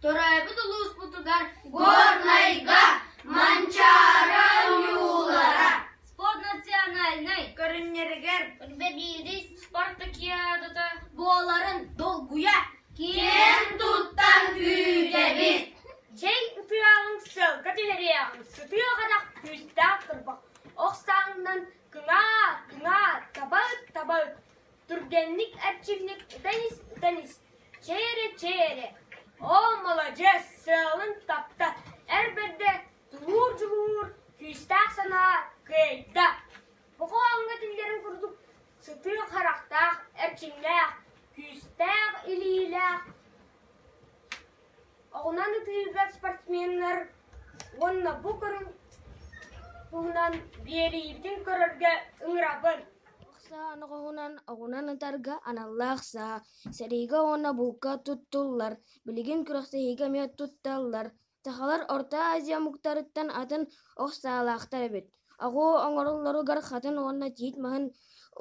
Төрөөбүт улууспутугар Горнайга Манчаары оонньуулара Спорт национальнай көрүҥнэригэр Биирис спартакиадата буоларын долгуйа киэн туттан күүтэбит. Чэй ытыаҕыҥ, сыалга түһэриэҕиҥ, сытыы харах күүстээх кырбах, ох сааҥынан кыҥаа, кыҥаа, таба ыт, таба ыт, түргэнник эрчимник ытан ис, ытан ис, чэй эрэ, чэй эрэ. Оо, маладьыас, сыалын тапта, эр бэрдэ тулуур-дьулуур, күүстээх санаа кыайда. Бу хоһооҥҥо этиллэрин курдук сытыы харахтаах, эрчимнээх, күүстээх илиилээх, оҕунан ытыыга спортсменнар уонна бу көрүҥ туһунан биэриибитин көрөргө ыҥырабын. Ох саа оноҕоһунан оҕунан ытарга аналлаах саа, сэриигэ уонна булка туттуллар, билигин күрэхтэһиигэ эмиэ тутталлар. Сахалар Орто Азия омуктарыттан атын ох саалаахтар эбит. Оҕу оҥороллоругар хатыҥ уонна тиит маһын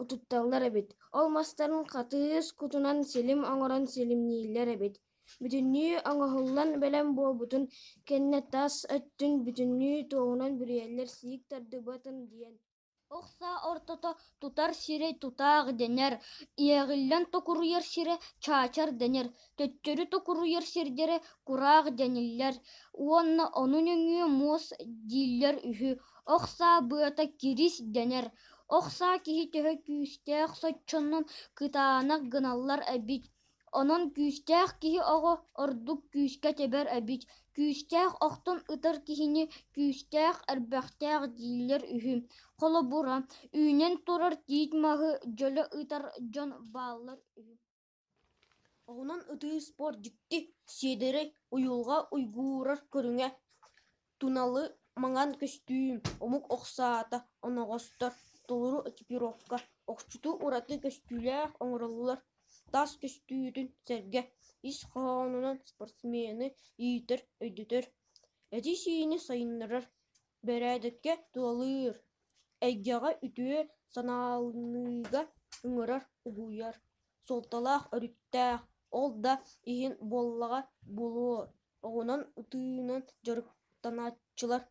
тутталлар эбит. Ол мастарын хатыыс кутунан силим оҥорон силимнииллэр эбит. Бүтүннүү оҥоһуллан бэлэм буолбутун кэннэ тас өттүн бүтүннүү туоһунан бүрүйэллэр сиик тардыбатын диэн. Ох саа ортото тутар сирэ тутаах дэнэр, иэҕиллэн токуруйар сирэ чаачар дэнэр, төттөрү токуруйар сирдэрэ кураах дэниллэр уонна ону нөҥүө муос дииллэр үһү. Ох саа быата кирис дэнэр. Ох саа киһи төһө күүстээх соччонон кытаанах гыналлар эбит. Онон күүстээх киһи оҕо ордук күүскэ тэбэр эбит, күүстээх охтон ытар киһини күүстээх, эрбэхтээх дииллэр үһү. Холобура, үүнэн турар тиит маһы дьөлө ытар дьон бааллар үһү. Оҕунан ытыы спорт дьикти, сиэдэрэй, уйулҕа уйгуурар көрүҥэ. Туналы маҥан көстүүм, омук ох саата, оноҕостор, толору экипировка, охчуту ураты көстүүлээх оҥороллор. Тас көстүүтүн сэргэ, ис хоһоонунан спортсмены иитэр, өйдөтөр, эти-сиини сайыннарар, бэрээдэккэ тулалыыр, эйгэҕэ үтүө санааланыыга ыҥырар, угуйар, суолталаах өрүттээх, ол да иһин буоллаҕа буолуо, оҕунан ытыынан дьарыктанааччылар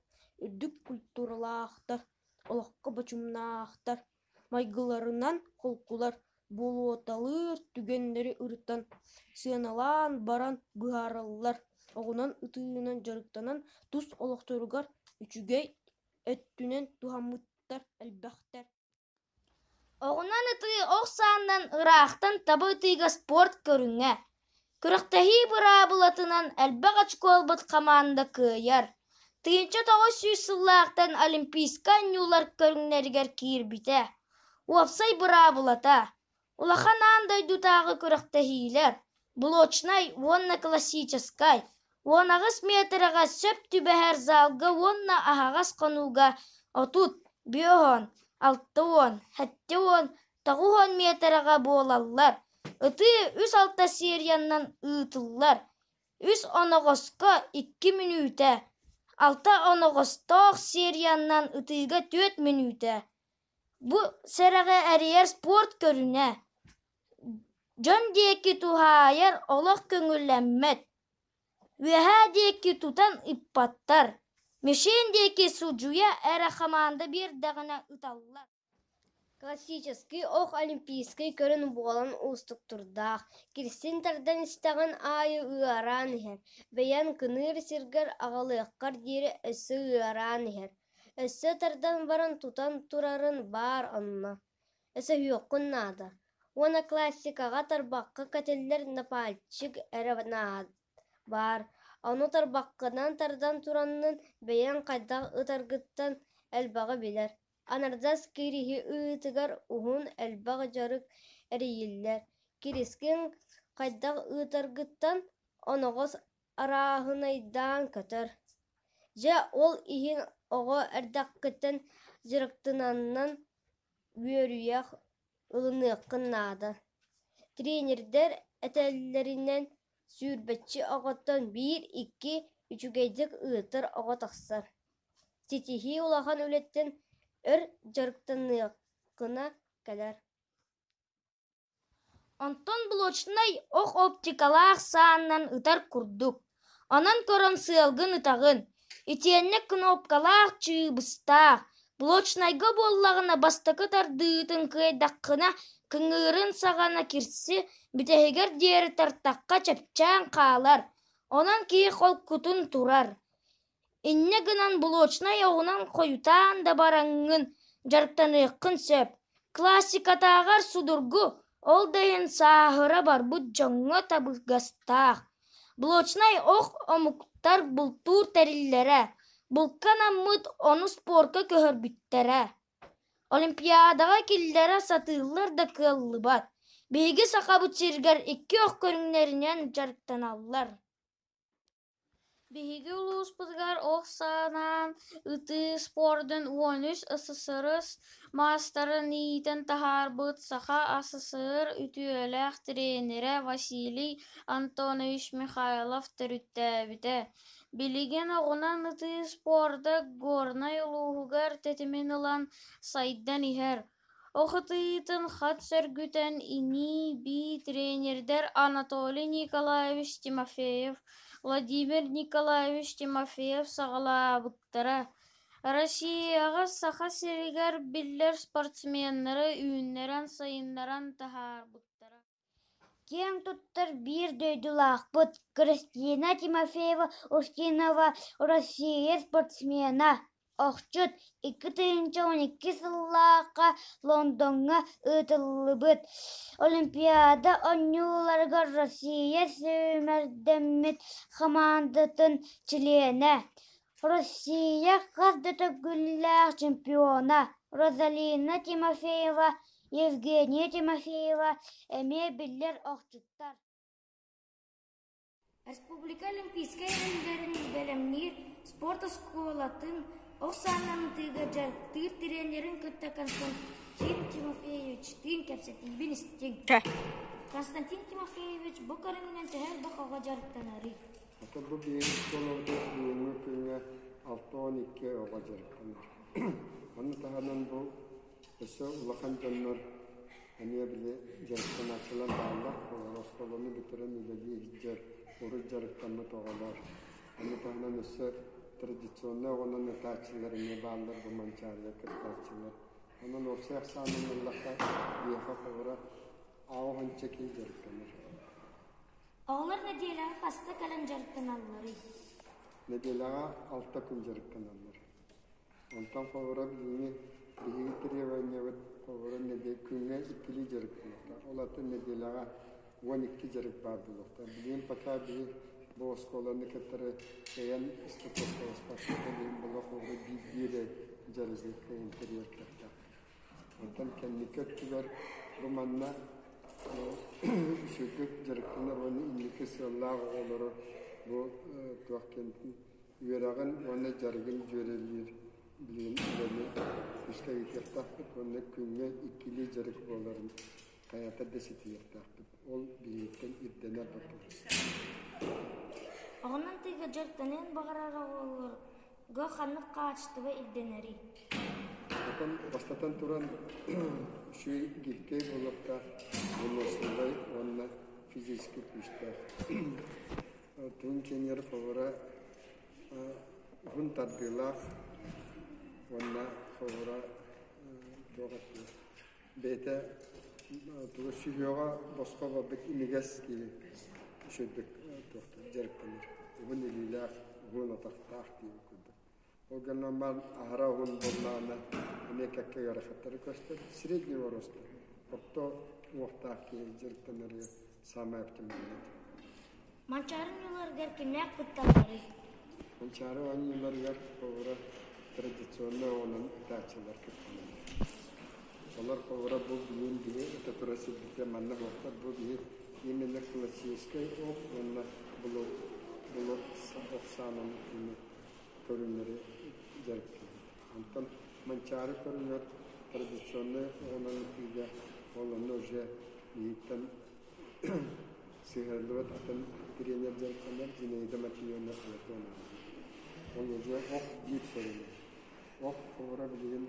үрдүк культуралаахтар, олоххо бочумнаахтар, майгыларынан холкулар, буолуоталыыр түгэннэри ырытан, сыаналаан баран быһаараллар, оҕунан ытыынан дьарыктанан тус олохторугар үчүгэй өттүнэн туһаммыттар элбэхтэр. Оҕунан ытыы ох саанан ыраахтан таба ытыыга спорт көрүҥэ. Күрэхтэһии быраабылатынан элбэх очко ылбыт хамаанда кыайар. 1900 сыллаахтан Олимпийскай оонньуулар көрүҥнэригэр киирбитэ. Уопсай быраабылата: улахан аан дойдутааҕы күрэхтэһиилэр, блочнай уонна классическай, 18 миэтэрэҕэ сөп түбэһэр залга уонна аһаҕас хонууга 30, 50, 60, 70, 90 миэтэрэҕэ буолаллар. Ытыы үс-алта сериянан ыытыллар. Үс оноҕоско 2 мүнүүтэ, алта оноҕостоох сериянан ытыыга 4 мүнүүтэ. Бу сэрэҕи эрийэр спорт көрүҥэ. Дьон диэки туһаайар олох көҥүллэммэт, үөһээ диэки тутан ыппаттар, мишень диэки судьуйа эрэ хамаанда биэрдэҕинэ ыталлар. Классическай ох олимпийскай көрүҥ буолан уустуктурдаах, кирсин тардан истэҕин аайы ыараан иһэр, бэйэҥ кыныыр сиргэр аҕалыаххар диэри өссө ыараан иһэр, өссө тардан баран тутан турарын баар онно, өсөһүөххүн наада уонна классикаҕа тарбахха кэтиллэр напальчик эрэ баар, ону тарбаххынан тардан тураннын бэйэҥ хайдах ытаргыттан элбэҕи билэр. Аҥардас кириһи ыытыгар уһун, элбэх дьарык эрийиллэр, кирискин хайдах ыытаргыттан оноҕос арааһынайдаан көтөр. Дьэ, ол иһин оҕо эрдэххиттэн дьарыктанан үөрүйэх ылыныаххын наада. Тренердэр этэллэринэн, сүүрбэччэ оҕоттон биир-икки үчүгэйдик ыытар оҕо тахсар. Ситиһии улахан үлэттэн өр дьарыктаныаххына кэлэр. Онтон блочнай ох оптикалаах саанан ытар курдук. Онон көрөн сыалгын ытаҕын. Итиэннэ кнопкалаах чыыбыстаах, блочнайга буоллаҕына бастакы тардыытын кыайдаххына кыҥыырын саҕана кирси, бүтэһигэр диэри тартахха чэпчээн хаалар, онон киһи холкутун турар. Инньэ гынан блочнай оҕунан хойутаан да бараҥҥын дьарыктаныаххын сөп. Классикатааҕар судургу, ол да иһин сааһыра барбыт дьоҥҥо табыгастаах. Блочнай ох омуктар бултуур тэриллэрэ, булка анаммыт ону спорка көһөрбүттэрэ. Олимпиадаҕа киллэрэ сатыыллар да кыаллыбат. Биһиги Сахабыт сиригэр икки ох көрүҥнэринэн дьарыктаналлар. Биһиги улууспутугар ох саанан ытыы спордун 13 СССР маастарын иитэн таһаарбыт Саха АССР үтүөлээх тренерэ Василий Антонович Михайлов төрүттээбитэ. Билигин оҕунан ытыы спорда Горнай улууһугар тэтимин ылан сайдан иһэр. Ох ытыытын хат сөргүтэн инии-бии тренердэр Анатолий Николаевич Тимофеев, Владимир Николаевич Тимофеев саҕалаабыттара. Россияҕа, Саха сиригэр биллэр спортсменнары үүннэрэн-сайыннаран таһаарбыттара. Киэҥ туттар биир дойдулаахпыт Кристина Тимофеева-Устинова Россия спортсмена, охчут, 2012 сыллаахха Лондоҥҥа ыытыллыбыт Олимпиада оонньууларыгар Россия сүүмэрдэммит хамаандатын чилиэнэ, Россия хас да төгүллээх чемпиона Розалина Тимофеева, Евгения Тимофеева эмиэ биллэр охчуттар. Республика Олимпийскай эрэллэрин бэлэмниир спорт оскуолатын ох саанан ытыыга дьарыктыыр тренерин кытта Константин Тимофеевичтыын кэпсэтиибин истиҥ. Константин Тимофеевич бу көрүҥүнэн төһө элбэх оҕо дьарыктанарый? Ата бу биһиги оскуолабытыгар бүгүҥҥү күҥҥэ 62 оҕо дьарыктанар. Ону таһынан бу өссө улахан дьоннор эмиэ били дьарыктанааччылар бааллар. Олор оскуоланы бүтэрэн үлэлии сылдьар урут дьарыктаммыт оҕолор. Ону таһынан өссө традиционнай оҕонон ытааччылар эмиэ бааллар бу Манчаарыга кыттааччылар. Онон уопсай ахсаанын ыллахха, биһиэхэ холобура аҕыс киһи дьарыктанар. Оҕолор нэдиэлэҕэ хаста кэлэн дьарыктаналларый? Нэдиэлэҕэ алта күн дьарыктаналлар. Онтон холобура билиҥҥи биһиги требованиебыт холобура күҥҥэ иккилии дьарык буолуохтаах. Ол аата нэдиэлэҕэ 12 дьарык баар буолуохтаах. Билигин пока биһи бу оскуоланы кытары кыайан стыковкаласпаппыт, ол иһин буолуох холобура биирдии эрэ дьарыгы кыайан тэрийэр кыахтаахпыт. Оттон кэнники өттүгэр бу манна үчүгэйдик дьарыктанар уонна инники сыаллаах оҕолору бу туох диэн үөрэҕин уонна дьарыгын дьүөрэлиир билигин үлэни күүскэ ыытыахтаахпыт уонна күҥҥэ иккилии дьарык буоларын хайата да ситиһиэхтээхпит. Ол биһигиттэн ирдэнэр боппуруос. Оҕонон тыга дьарыктаныан баҕарар оҕолорго ханнык хаачыстыба ирдэнэрий? Оттон бастатан туран үчүгэй гибкэй буолуохтаах, выносливай уонна физически күүстээх. Туун киэнигэр холобура уһун тардыылаах уонна холобура туох эттилэр бэйэтэ тугу сүһүөҕэ босхо барбыт имигэс киһи үчүгэйдик туохтуур дьарыктанар. Уһун илиилээх, уһун атахтаах диэн курдук. Ол гынан баран аһара уһун буоллаҕына эмиэ кэккэ ыарахаттары көстөр. Среднего роста орто уҥуохтаах киһи дьарыктанарыгар саамай оптимальный. Манчаары оонньууларыгар кимнээх кытталларый? Манчаары оонньууларыгар холобура традиционнай оҕонон ытааччылар кытталлар. Олор холобура бу билин биһи ыта тура сирбитэ манна буолтар бу биһи именно классическай ох уонна блок блок ох саанан көрүҥнэри дьарыктыыбыт. Онтон Манчаары көрүҥэр традиционнай оҕунан ытыыга ол онно уже биһиттэн сыһыарыллыбат атын тренер дьарыктанар Зинаида Матвеевна Платонова. Ол уже ох биир көрүҥэ. Ох холобура билигин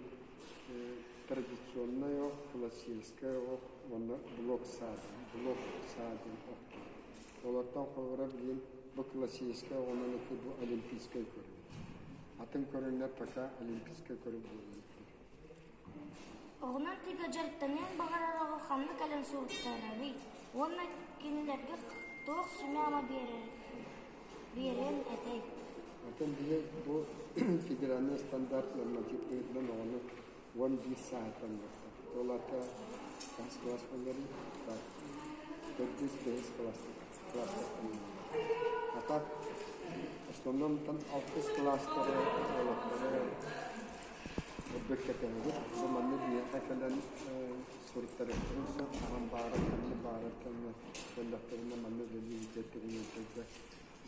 традиционнай ох, классическай ох уонна блок саа блок саа диэн ох. Олортон холобура билигин Бу классическай оҕунан ытыы бу олимпийскай көрүҥ. Атын көрүҥнэр пока олимпийскай көрүҥ буолбуттар. Оҕунан тыга дьарыктаныан баҕарар оҕо ханна кэлэн суруттарарый уонна кинилэргэ туох сүмэ-ама биэриэн этэй? Оттон биһи бу федеральный стандарт норматив быһыытынан оҕону 11 сааһыттан барда. Ол аата хас класс буолларый? Так, төрдүс, бэһис класстартан А так, в основном там алтыс класстары, уолаттары ордук кэтэһэбит. Бу манна биһиэхэ кэлэн суруттарыахтарын сөп, хаһан баарар, ханна баарар кэмҥэ кэллэхтэринэ манна үлэлии кэбиниэттэргэ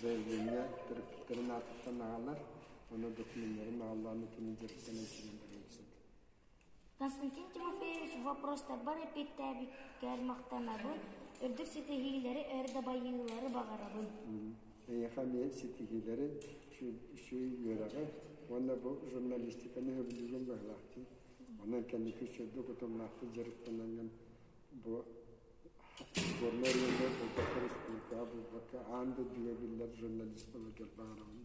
заявление төрөппүттэрин аатыттан аҕалар, уонна докумуоннарын аҕаллаан итини дьарыктанан киирэн барыан сөп. Константин Тимофеевич вопростарбар эппиэттээбиккэр махтанабын, үрдүк ситиһиилэри, өр дабайыылары баҕарабын. Эйиэхэ эмиэ ситиһиилэри, үчүгэй үөрэҕи уонна бу журналистиканы сөбүлүүгүн быһыылаах дии. Онон кэнники үчүгэйдик утумнаахтык дьарыктанаҥҥын бу Горнай оройуонугар буолбакка республикаҕа буолбакка аан дойдуга биллэр журналист буоларгар баҕарабын.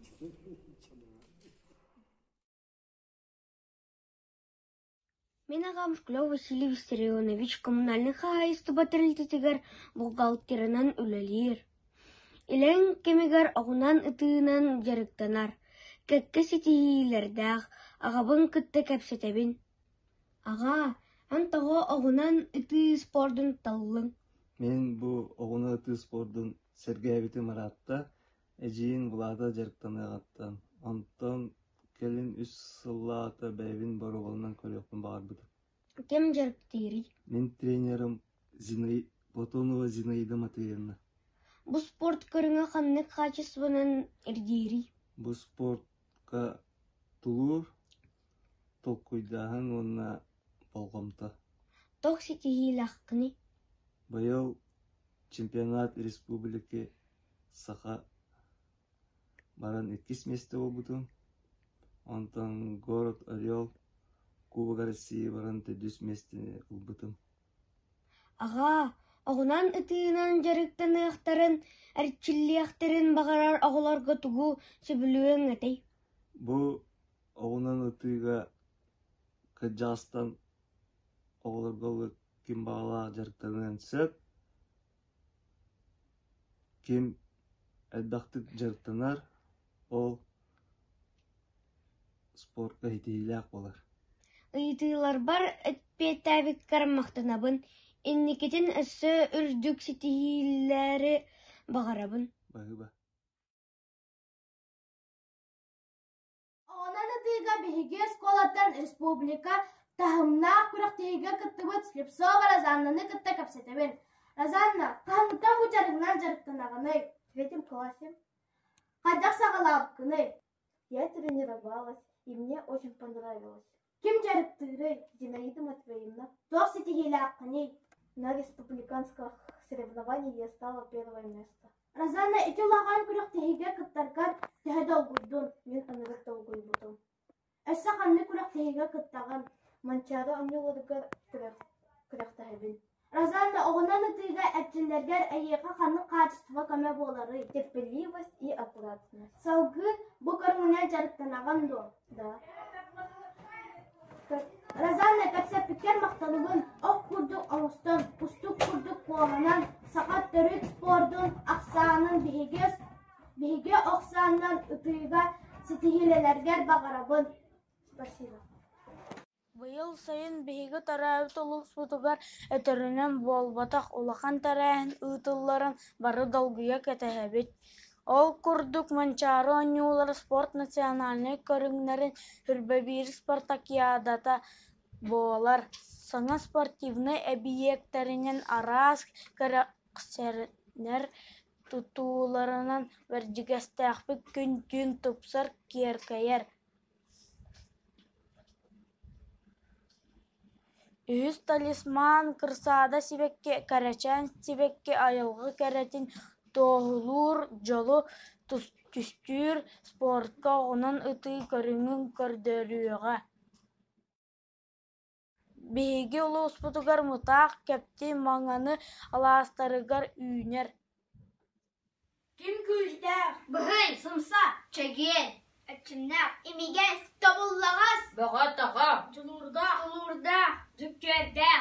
Мин аҕам Шклев Василий Виссарионович коммунальнай хаһаайыстыба тэрилтэтигэр бухгалтерынан үлэлиир. Илэҥ кэмигэр оҕунан ытыынан дьарыктанар, кэккэ ситиһиилэрдээх, аҕабын кытта кэпсэтэбин: «Аҕаа, эн тоҕо оҕунан ытыы спордун таллыҥ?» Мин бу оҕунан ытыы спордун сэргээбитим ыраатта, эдьиийин Влада дьарыктаныаҕыттан, онтон кэлин үс сыллааҕыта бэйэбин боруобаланан көрүөхпүн баҕарбытым. Ким дьарыктыырый? Мин тренерым Платонова Зинаида Матвеевна. Бу спорт көрүҥэ ханнык хаачыстыбанан ирдиирий? Бу спортка тулуур, толкуйдааһын уонна болҕомто. Туох ситиһиилээххиний? Быйыл чемпионат республики Саха баран иккис миэстэ буолбутум. Онтон город Орел Кубога России баран төрдүс миэстэни ылбытым. Аҕаа, оҕунан ытыынан дьарыктаныахтарын, эрчиллиэхтэрин баҕарар оҕолорго тугу сөбүлүөҥ этэй? Бу оҕунан ытыыга кырдьаҕастан оҕолорго ким баҕалаах дьарыктаныан сөп. Ким элбэхтик дьарыктанар, ол спортка ситиһиилээх буолар. Ыйытыыларбар эппиэттээбиккэр махтанабын, инникитин өссө үрдүк ситиһиилэри баҕарабын. Баһыыба. Онон ытыыга биһиги оскуолаттан республика таһымнаах күрэхтэһиигэ кыттыбыт Слепцова Розаннаны кытта кэпсэтэбин. Розанна, хаһыҥҥыттан бу дьарыгынан дьарыктанаҕыный? В третьем классе. Хайдах саҕалаабыккыный? Я тренировалась, и мне очень понравилось. Ким дьарыктыырый? Зинаида Матвеевна. Туох ситиһиилээххиний? На республиканских соревнованиях я стала первое место. Розанна, ити улахан күрэхтэһиигэ кыттаргар төһө долгуйдуҥ? Мин аныгы долгуйбутум. Өссө ханнык күрэхтэһиигэ кыттаҕын? Манчаары оонньууларыгар күрэхтэһэбин. Розанна, оҕунан ытыыга эрчиллэргэр эйиэхэ ханнык хаачыстыба көмө буоларый? Терпеливость и аккуратность. Салгыы бу көрүҥүнэн дьарыктанаҕын дуо? Да. Розанна, кэпсэппиккэр махтанабын. Ох курдук оҥостон, кустук курдук куоланан, саха төрүт спордун ахсаанын биһиги, биһиги ох саанынан ытыыга ситиһиилэнэргэр баҕарабын. Спасибо. Быйыл сайын биһиги төрөөбүт улууспутугар өтөрүнэн буолбатах улахан тэрээһин ыытылларын бары долгуйа кэтэһэбит. Ол курдук Манчаары оонньуулара спорт национальнай көрүҥнэрин Хүрбэбиир спартакиадата буолар. Саҥа спортивнай эбийиэктэринэн араас кэрэхсэнэр тутууларынан Бэрдьигэстээхпит күн-түүн тупсар, киэркэйэр. Үһүс талисман кырсаада сибэкки кэрэчээн сибэкки айылҕа кэрэтин туоһулуур, дьолу түстүүр, спортка оҕунан ытыы көрүҥүн көрдөрүөҕэ. Биһиги улууспутугар Мытаах, Кэпти, Маҥаны алаастарыгар үүнэр. Ким күүстээх? Быһый, сымса, чэгиэн, эрчимнээх, имигэс, тобуллаҕас, Бөҕө-таҕа, дьулуурдаах, тулуурдаах, дьүккүөрдээх.